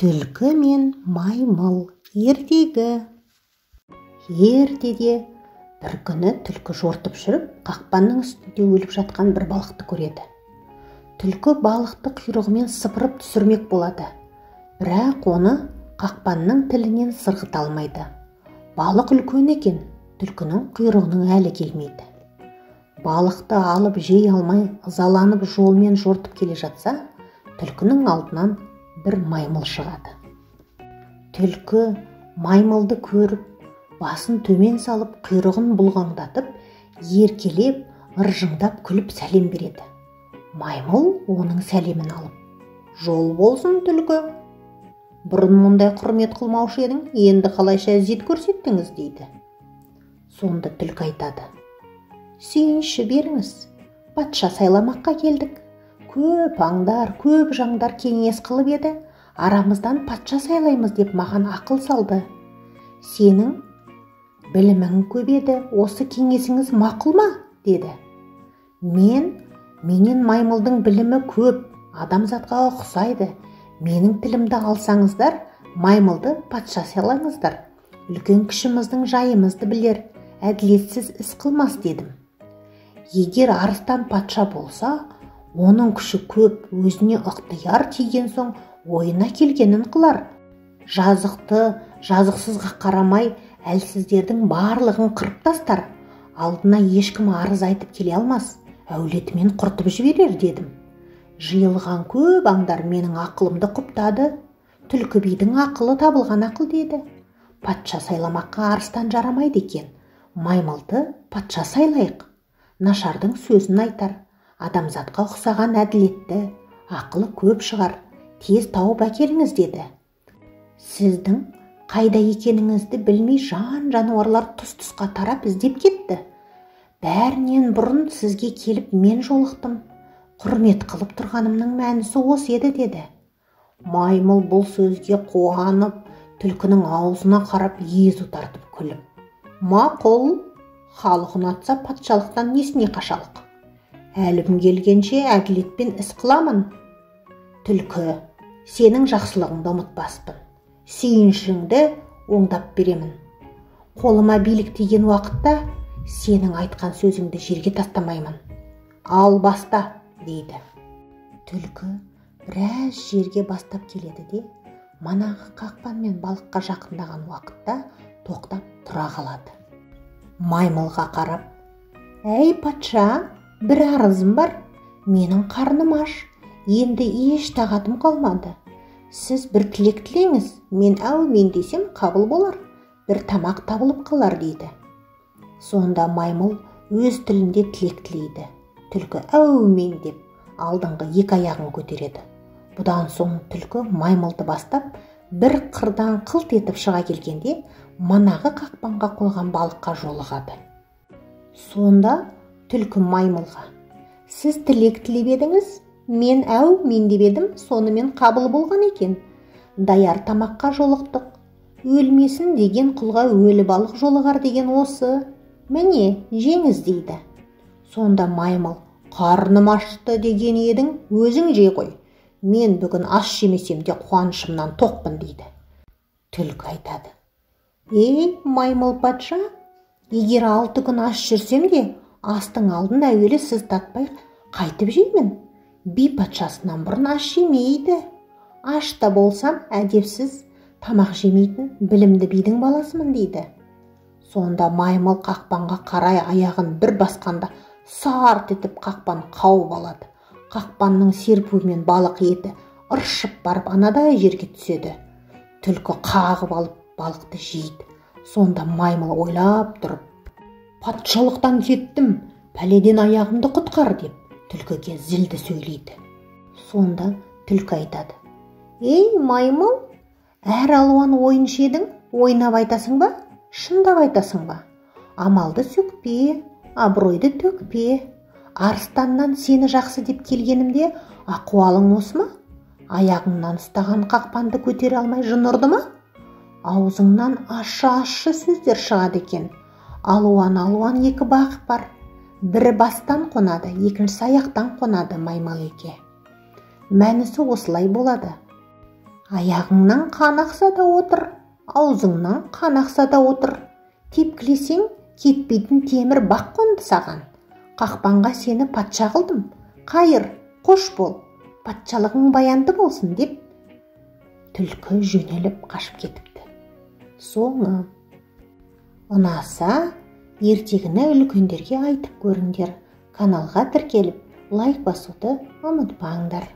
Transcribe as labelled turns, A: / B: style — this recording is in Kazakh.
A: Түлкі мен маймыл ертегі. Ертеде бір күні түлкі жортып жүріп, қақпанның үстінде өліп жатқан бір балықты көреді. Түлкі балықты құйрығымен сыпырып түсірмек болады. Бірақ оны қақпанның тілінен сырғыта алмайды. Балық үлкен екен, түлкінің құйрығының әлі келмейді. Балықты алып жей алмай, ызаланып жолмен жортып келе жатса, түлкінің алдынан бір маймыл шығады. Түлкі маймылды көріп, басын төмен салып, құйрығын бұлғаңдатып, еркелеп, ыржыңдап күліп сәлем береді. Маймыл оның сәлемін алып, «Жол болсын, түлкі! Бұрын мұндай құрмет қылмаушы едің, енді қалайша ізет көрсеттіңіз?» дейді. Сонда түлкі айтады: «Сүйінші беріңіз, патша сайламаққа келдік. Көп аңдар, көп жаңдар кеңес қылып еді, арамыздан патша сайлаймыз деп маған ақыл салды. Сенің білімің көп еді, осы кеңесіңіз мақұл ма?» деді. Менен маймылдың білімі көп, адамзатқа ұқсайды. Менің тілімді алсаңыздар, маймылды патша сайлаңыздар. Үлкен кішіміздің жайымызды білер, әділетсіз іс қылмас дедім. Егер арыстан патша болса, оның күші көп, өзіне ықтияр тиген соң ойына келгенін қылар. Жазықты, жазықсызға қарамай, әлсіздердің барлығын қырып тастар. Алдына ешкім арыз айтып келе алмас, әулетімен құртып жіберер дедім. Жиылған көп аңдар менің ақылымды құптады. Түлкі бидің ақылы табылған ақыл деді. Патша сайламаққа арыстан жарамайды екен. Маймылды патша сайлайық. Нашардың сөзін айтар, адамзатқа ұқсаған әділетті, ақылы көп шығар, тез тауып әкеліңіз деді. Сіздің қайда екеніңізді білмей жан жануарлар тұс-тұсқа тарап іздеп кетті. Бәрінен бұрын сізге келіп мен жолықтым. Құрмет қылып тұрғанымның мәнісі осы еді деді. Маймыл бұл сөзге қуанып, түлкінің аузына қарап езу тартып күліп, «Мақұл, халық ұнатса патшалықтан несіне қашалық? Әлім келгенше әділетпен іс қыламын. Түлкі, сенің жақсылығыңды ұмытпаспын. Сүйіншіңді оңдап беремін. Қолыма билік тиген уақытта сенің айтқан сөзіңді жерге тастамаймын. Ал баста» дейді. Түлкі біраз жерге бастап келеді де, манағы қақпан мен балыққа жақындаған уақытта тоқтап тұра қалады. Маймылға қарап, «Әй патша, бір арызым бар. Менің қарным аш, енді еш тағатым қалмады. Сіз бір тілек тілеңіз, мен әумин десем қабыл болар, бір тамақ табылып қалар» дейді. Сонда маймыл өз тілінде тілек тілейді. Түлкі әумин деп алдыңғы екі аяғын көтереді. Бұдан соң түлкі маймылды бастап, бір қырдан қылт етіп шыға келгенде, манағы қақпанға қойған балыққа жолығады. Сонда түлкі маймылға: «Сіз тілек тілеп едіңіз, мен әумин деп едім, сонымен қабыл болған екен. Даяр тамаққа жолықтық. Өлмесін деген құлға өлі балық жолығар деген осы. Міне, жеңіз» дейді. Сонда маймыл: «Қарным ашты деген едің, өзің жей қой. Мен бүгін ас жемесем де қуанышымнан тоқпын» дейді. Түлкі айтады: «Ей, маймыл патша, егер 6 күн аш жүрсем де, астың алдын әуелі сіз татпай қайтып жеймін. Би патшасынан бұрын ас жемейді. Аш та болсам, әдепсіз тамақ жемейтін білімді бидің баласымын» дейді. Сонда маймыл қақпанға қарай аяғын бір басқанда сарт етіп қақпан қауып алады. Қақпанның серпуімен балық еті ыршып барып анадай жерге түседі. Түлкі қағып алып балықты жейді. Сонда маймыл ойлап тұрып, «Патшалықтан кеттім, пәледен аяғымды құтқар» деп түлкіге зілді сөйлейді. Сонда түлкі айтады: «Ей, маймыл, әр алуан ойыншы едің, ойнап айтасың ба, шындап айтасың ба? Амалды сөкпе, абыройды төкпе. Арыстаннан сені жақсы деп келгенімде ақуалың осы ма? Аяғыңнан ұстаған қақпанды көтере алмай жын ұрды ма? Аузыңнан ащы-ащы сөздер шығады екен. Алуан-алуан екі бақ бар. Бірі бастан қонады, екіншісі аяқтан қонады, маймыл еке. Мәнісі осылай болады. Аяғыңнан қан ақса да отыр, аузыңнан қан ақса да отыр. Тепкілесең, кетпейтін темір бақ қонды саған. Қақпанға сені патша қылдым. Қайыр, қош бол, патшалығың баянды болсын деп түлкі жөнеліп қашып кетіпті. Соңы. Ұнаса, ертегіні үлкендерге айтып көріңдер. Каналға тіркеліп, лайк басуды ұмытпаңдар.